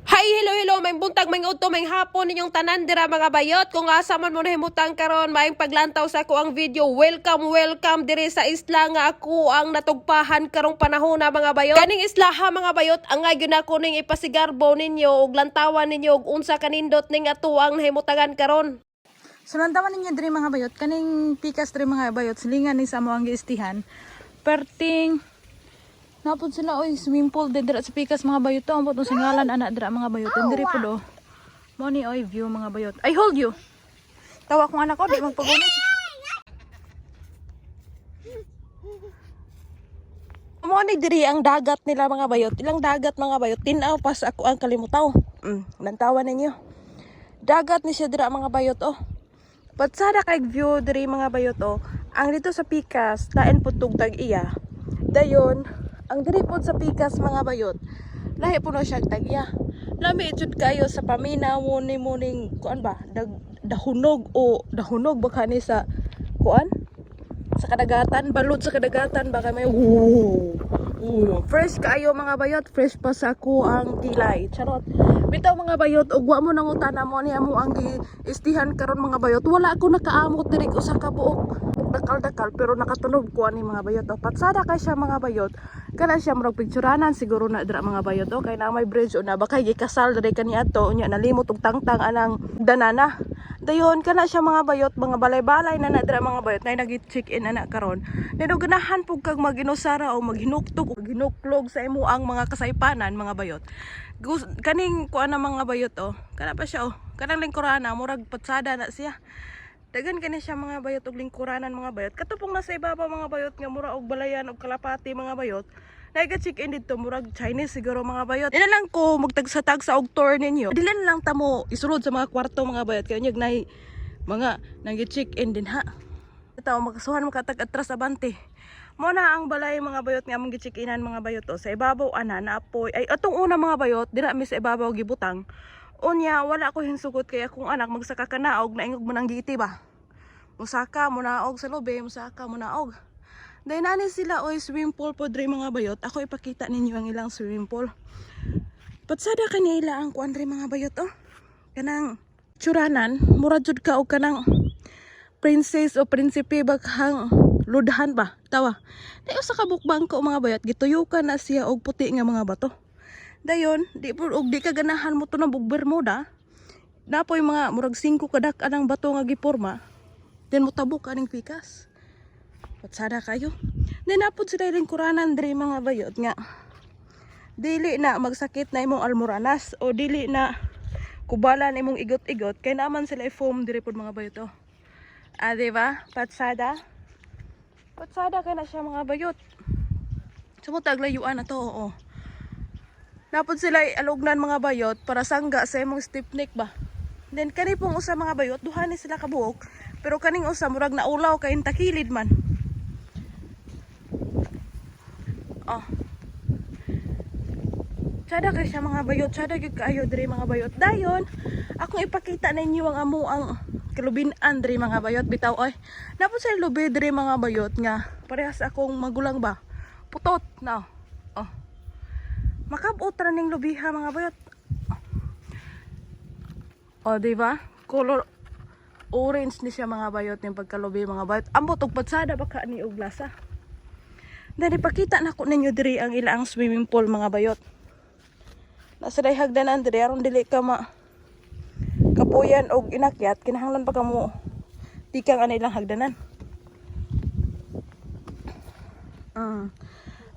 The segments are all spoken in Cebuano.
Hi, hello, hello, may buntag, may udto, may hapon ninyong tanan dira mga bayot. Kung asa man mo nahimutang karon, maayong paglantaw sa ako ang video. Welcome, welcome diri sa isla nga ako ang natugpahan karong panahon na mga bayot. Kaning isla ha mga bayot, angay gyud nako ning ipasigarbo ninyo ug lantawan ninyo og unsa kanindot ning ato ang nahimutangan karon. So lantawan ninyo diri mga bayot, kaning pikas diri mga bayot, silingan ni sa mo ang giistihan. Perting napod sila oy swimming pool din dira sa pikas mga bayot to, ambot ang singalan ana dira mga bayot. And diri pod oh. Mo ni oy view mga bayot. I hold you. Tawa kong anak ko di magpagunit. Mo ni diri ang dagat nila mga bayot. Ilang dagat mga bayot, tin-aw pas ako ang kalimutaw. Lantawan ninyo. Dagat ni siya dira mga bayot oh. Patsada kay view diri mga bayot oh. Ang dito sa Pikas, lain pud tug tag iya. Dayon, ang diri pod sa Pikas mga bayot, lahi po na siya tag iya. Lami jud kayo sa paminaw ni muning kuan ba, dag, dahunog o dahunog baka ni sa kuan sa kadagatan, balot sa kadagatan baka may woo, woo. Fresh kaayo mga bayot, fresh pa sa ako ang kilay. Charot. Bitaw mga bayot, ug wa mo nangutana mo niya mo ang giistihan karon mga bayot. Wala ako nakaamot diri usa ka buok dakal-dakal pero nakatunog ko ani mga bayot. O patsada kay siya mga bayot. Kana siya murag picturanan siguro na dira mga bayot. O kay na may bridge una baka gikasal diri kaniadto unya nalimot og tangtang anang danana. Dayon kana siya mga bayot, mga balay-balay na nadra mga bayot na nag-check in ana karon. Nino ganahan pug kag maginusara o maghinuktog o maghinuklog sa imo ang mga kasaypanan mga bayot. Kaning kuan na mga bayot oh. Kana pa siya oh. Kanang lingkurana murag patsada na siya. Dagan kani siya mga bayot og lingkuranan mga bayot. Katupong nasa ibabaw mga bayot nga mura og balayan og kalapati mga bayot. Naiga check in dito murag Chinese siguro mga bayot. Ina lang ko magtagsa-tagsa og tour ninyo. Dili na lang ta mo isulod sa mga kwarto mga bayot kay unyag nay mga nagi check in din ha. Ito makasuhan makatag atras abante. Mo na ang balay mga bayot nga among gi-check-inan mga bayot o sa ibabaw ana naapoy ay atong una mga bayot dira mi sa ibabaw gibutang. Unya wala ko hinsugot kay akong anak magsaka kanaog naingog mo nang giiti ba. Musaka munaog sa lobe, musaka munaog. Dahil nani sila oy swimming pool po dre mga bayot. Ako ipakita ninyo ang ilang swimming pool. Patsada kanila ang kuan dre mga bayot oh. Kanang tsuranan, mura jud ka og kanang princess o prinsipe baghang ludhan ba tawa. Di usa ka bukbangko mga bayot gituyukan na siya og puti nga mga bato. Dayon, di po og di ka ganahan mo to na og bermuda. Napoy mga murag 5 kadak anang bato nga giporma. Then motabok aning pikas. Patsada kayo. Then napod sila lingkuranan diri mga bayot nga. Dili na magsakit na imong almoranas o dili na kubala na imong igot-igot kay naman sila i-foam diri pod mga bayot oh. Ah, di ba? Patsada. Patsada kay na siya mga bayot. Sumutag layuan na to, oo. Napod sila alugnan mga bayot para sangga sa imong stiff neck ba. Then kani pong usa mga bayot, duha ni sila kabuok, pero kaning usa murag naulaw kay takilid man. Oh. Tsada kay siya mga bayot, tsada gyud kaayo diri mga bayot. Dayon, akong ipakita ninyo ang amo ang kalubinan diri mga bayot bitaw oy. Napod sa lubi diri mga bayot nga parehas akong magulang ba. Putot na. Oh. Makabot ra ning lubiha mga bayot. Oh, di ba? Color orange ni siya mga bayot ning pagkalubi mga bayot. Ambot og patsada baka ni og lasa. Then ipakita na ko ninyo diri ang ilaang swimming pool mga bayot. Nasa day hagdanan diri aron dili ka ma kapuyan og inakyat kinahanglan pa kamo tikang ana ilang hagdanan.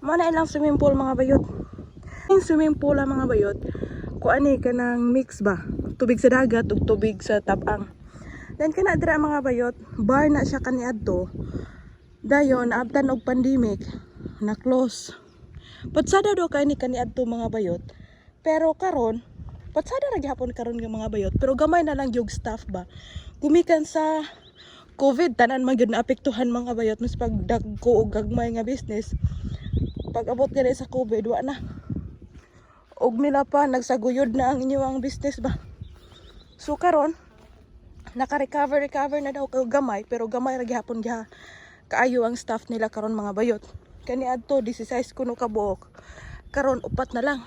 Mo na ilang swimming pool mga bayot. Ang swimming pool ang mga bayot, kuan ni kanang mix ba? Tubig sa dagat ug tubig sa tabang. Then kana dira, mga bayot, bar na siya kaniadto. Dayon naabtan og pandemic, na close. Patsada do kay ni kaniadto, mga bayot. Pero karon, patsada ra gihapon karon nga, mga bayot, pero gamay na lang yung staff ba. Gumikan sa COVID, tanan man gyud naapektuhan, mga bayot, mas pag dagko og gagmay nga business. Pag abot gani sa COVID, wa na. Og nila pa nagsaguyod na ang inyong business ba. So karon naka-recover recover na daw kay gamay, pero gamay ra gihapon giha kaayo ang staff nila karon, mga bayot. Kani adto 16 kuno ka buok. Karon upat na lang.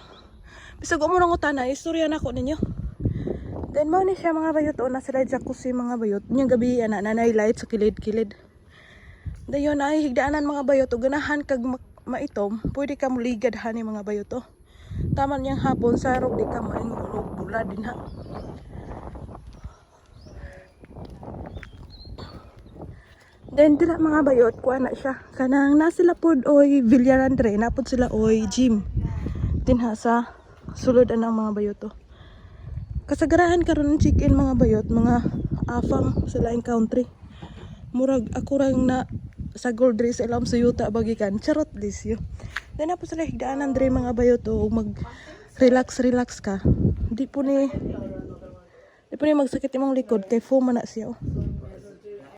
Bisag mo nang utana, istorya nako ninyo. Then mao ni siya, mga bayot, o na sila jacuzzi, mga bayot. Nya gabi ana nanay light sa kilid-kilid. Dayon ay higdaanan, mga bayot, o ganahan kag maitom, pwede ka muligad hani, mga bayot, oh. Tama niyang hapon sa rog di ka maingon og bula din ha. Then dira, mga bayot, kuha na siya. Kanang na sila pod oy Villaran dre, napod sila oy gym. Dinha sa sulod anang mga bayot to. Kasagarahan karon ang check-in, mga bayot, mga afam sa laing country. Murag ako rang na sa gold race ilam sa yuta bagikan. Charot lisyo. Then napod sila higdaanan dre, mga bayot, o mag relax relax ka. Di po ni magsakit imong likod kay foam man na siya. Oh.